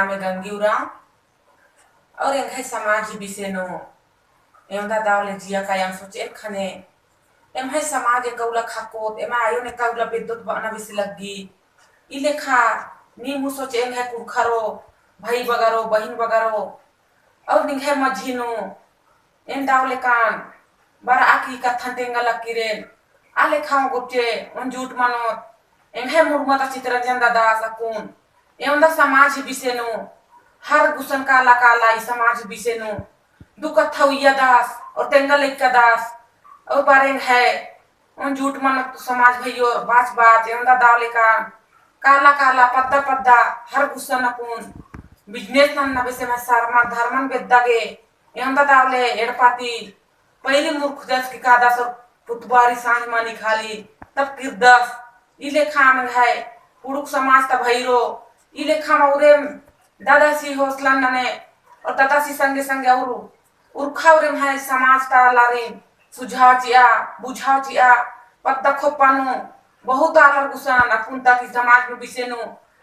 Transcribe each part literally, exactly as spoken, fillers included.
नामे गंगी उराँव। और एंग्है समाज ही बिसे नू एवंदा दव ले जिया कायन सोचेन ख़ने, एम्है समाज एका उल्ला ख़क्कोत, एम्है आयोन एका उल्ला बेद्दोत बअना बिसे लग्गी। ई लेखा नीम हूँ सोचेन एंग्है कुँड़ुख़रो, भई बगरो, बहिन बगरो, और निंग्है मझी नू एन दव लेकान बरआ की कत्थन तेंगा लक्किरेन, आ लेखा हूँ गोचे ओन जूट मनोत, एंग्है मुड़मा ता चितरंजन दादास अक्कुन एवंदा समाज ही बिसे नू, हर गुसन काला काला ई समाज ही बिसे नू दू कत्था उइयादस और तेंगा लक्कादस। और बारे एंग्है ओन जूट मनोत समाज भइयोर बाच बाच एवंदा दव लेकान काला काला पद्दा पद्दा हर गुसन अक्कुन business नन्ना बेसे एम्है सरमन धर्मन बेद्दा गे एवंदा दव ले एड़पा ती पैरी मुरुखदस की कादस और पुतबारी साँझ मनी खाली तब किरदस। ई लेखा एंग्है कुँड़ुख़ समाज ता भइरो, ई लेखा मा उरेम दादासी हौसला नने और दादासी संगे संगे और उरखा उरेम एम्है समाज ता आलारिन सुझाव चिआ, बुझाव चिआ, पद्दा खोप्पा नू बहुत आलर गुसन अक्कुन ता की समाज नू बिसे नू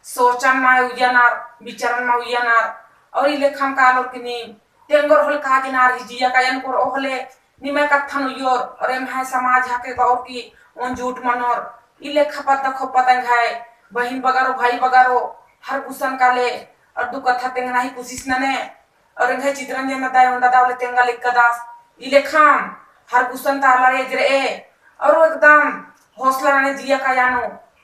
सोचन मा उइयनर, बिचारन मा उइयनर, और ई लेखा कालोर की नीम तेंगोर होले काजनर ही जिया कायन कोर ओहले निम्है कत्थन उइयोर, और एम्है समाज हके बओर की ओन जूट मनोर, ई लेखा पद्दा खोप्पा ता एंग्है बहिन बगरो, भई बगरो, हर गुसन काले, और दू कत्था तेंगना ही कोशिश नने, और एंग्है चितरंजन दादा एवंदा दव ले तेंगा लक्कादस, ई लेखा हर गुसन ता आलर एजरए, और एकदम हौसला नने जिया काया नू,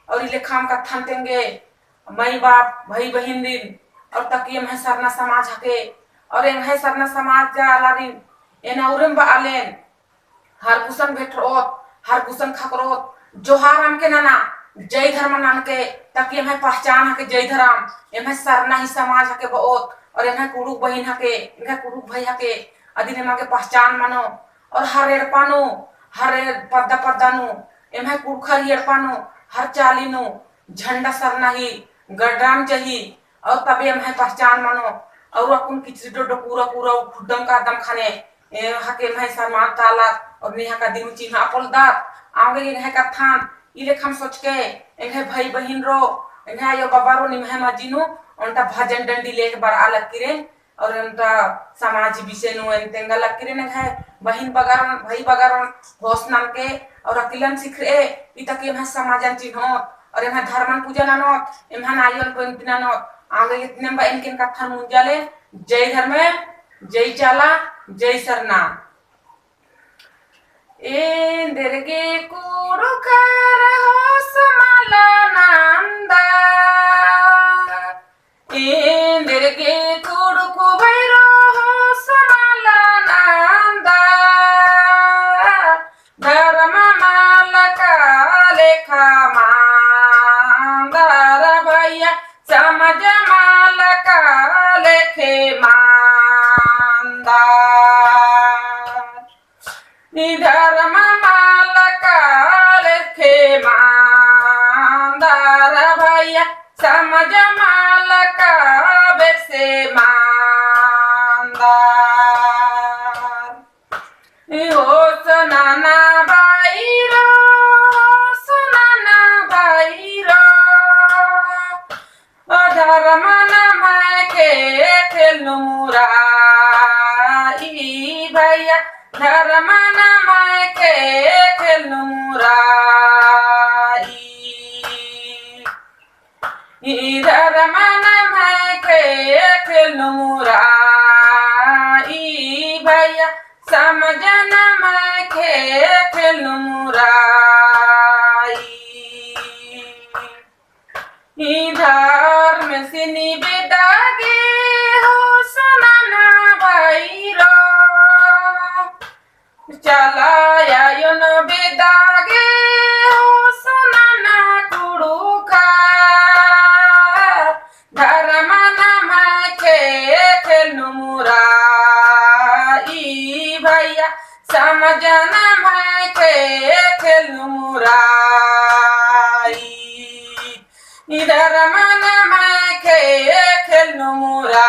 और ई लेखा कत्थन तेंगे, माई बाप, भई बहिनरिन, और ताकि एम्है सरना समाज हके, और एम्है सरना समाज ता आलारिन, एना उरेम बआलेन, हर गुसन भेंटरओत, हर गुसन ख़क्खरओत, जोहार अमके नना, जय धर्म ननके, ताकि एम्है पहचान हके जय धर्म, एम्है सरना ही समाज हके बओत, और एम्है कुँड़ुख़ बहिन हके, एम्है कुँड़ुख़ भई हके, अदिन एमा गे पहचान मनो, और हर एड़पा नू, हर पद्दा पद्दा नू, एम्है कुँड़ुख़र ही एड़पा नू, हर चाली नू, झंडा सरना ही गड़राम जही, और तबे एम्है पहचान मनो, और अक्कुन किचरी डोडो पूरा पूरा खुड्डम कादम ख़ने, ए, हके एम्है सम्मान तालत, और नेहा का दिम चिन्हा पोलदत, आंगे एंग्है कत्थन, ई लेखम सोचके, एंग्है भई बहिन रो, एंग्है आयो बाबा रो निम्है मझी नू, ओन्टा भजन डंडी लेके बरआ लक्किरेन, और एन्टा समाज बिसे नू एन तेंगा लक्किरेन एंग्है बहिन बगरन, भई बगरन होस ननके और अकिलन सिखरए, ई ताकि एम्है समाजन चिन्होत और एम्है धर्मन पूजा ननोत, एम्है आयोन बेनती ननोत। आगे इतने बा एन केन कत्थन मुंजाले, जय धर्मे, जय चाला, जय सरना। एन्देरगे कुँड़ुख़र होस मला नंदा, एन्देरगे कुँड़ुख़ भइरो होस मला नंदा, धर्म मलका लेखा मांदर भइया, समझ मलका लेखे मांदर। ई धर्म मलका लेखे मांदर भइया, समझ मलका बेसे मांदर। ई होस नना भइरो, होस नना भइरो। ओ धर्म नम्है ख़ेख़ेल नू मुराई भइया, धर्म नम्है ख़ेख़ेल नू मुराई। ई धर्म नम्है ख़ेख़ेल नू मुराई भइया, समझ नम्है ख़ेख़ेल नू मुराई। ई धर्मेसिन बेद्दा गे होस नना भइरो, चाला आयोन बेद्दा गे होस नना कुँड़ुख़र, धर्म नम्है ख़ेख़ेल नू मुराई भइया, समझ नम्है ख़ेख़ेल नू मुराई। ई धर्म नम्है ख़ेख़ेल नू मुराई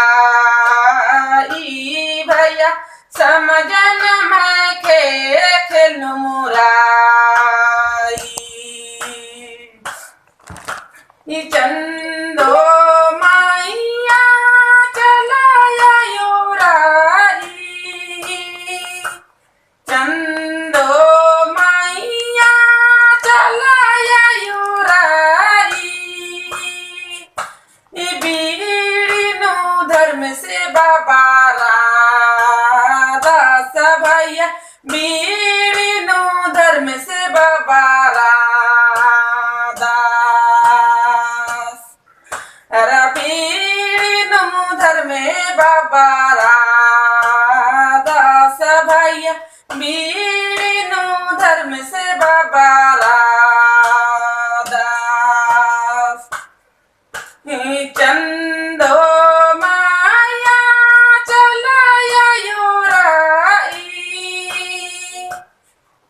भइया, समझ नम्है ख़ेख़ेल नू मुराई। ई चंदो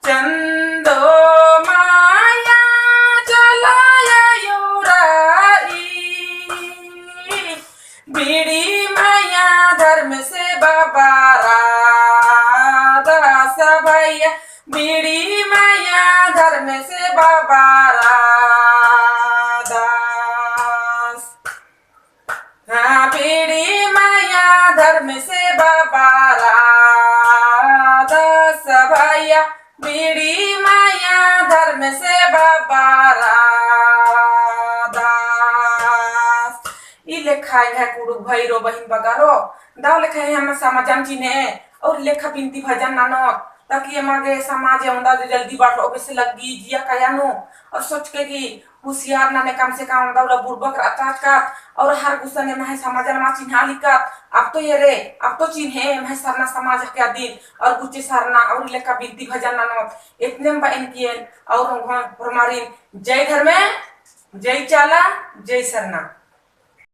चंदो माया चलाया युराई, बीड़ी माया धर्म से बाबारा दास भैया, बीड़ी माया धर्म से बाबारा दास। हाँ, बीड़ी माया धर्म से बाबारा दास भैया, बीड़ी माया धर्म से बाबारा दास। ई लेखा एंग्है कुँड़ुख़ भइरो बहिन बगरो, दव लेखा एम्है समाजन चिन्हे, और लेखा बिनती भजन ननोत, ताकि एमा गे समाज औंदा जो जल्दी बढ़ो बेसे लग्गी जिया काया नू, और सोच के कि होशियार नने कम से कम दौला बुड़बक रहता का, और हर गुसन एम्है समाजन मा चिन्हा लिकत, अब तो एरे, अब तो चिन्हे एम्है सरना समाज के अदिन, और गुच्चे सरना और लेखा बिनती भजन ननोत, एतने में बा एन कियन, और होरमारिन जय धर्मे, जय चाला, जय सरना।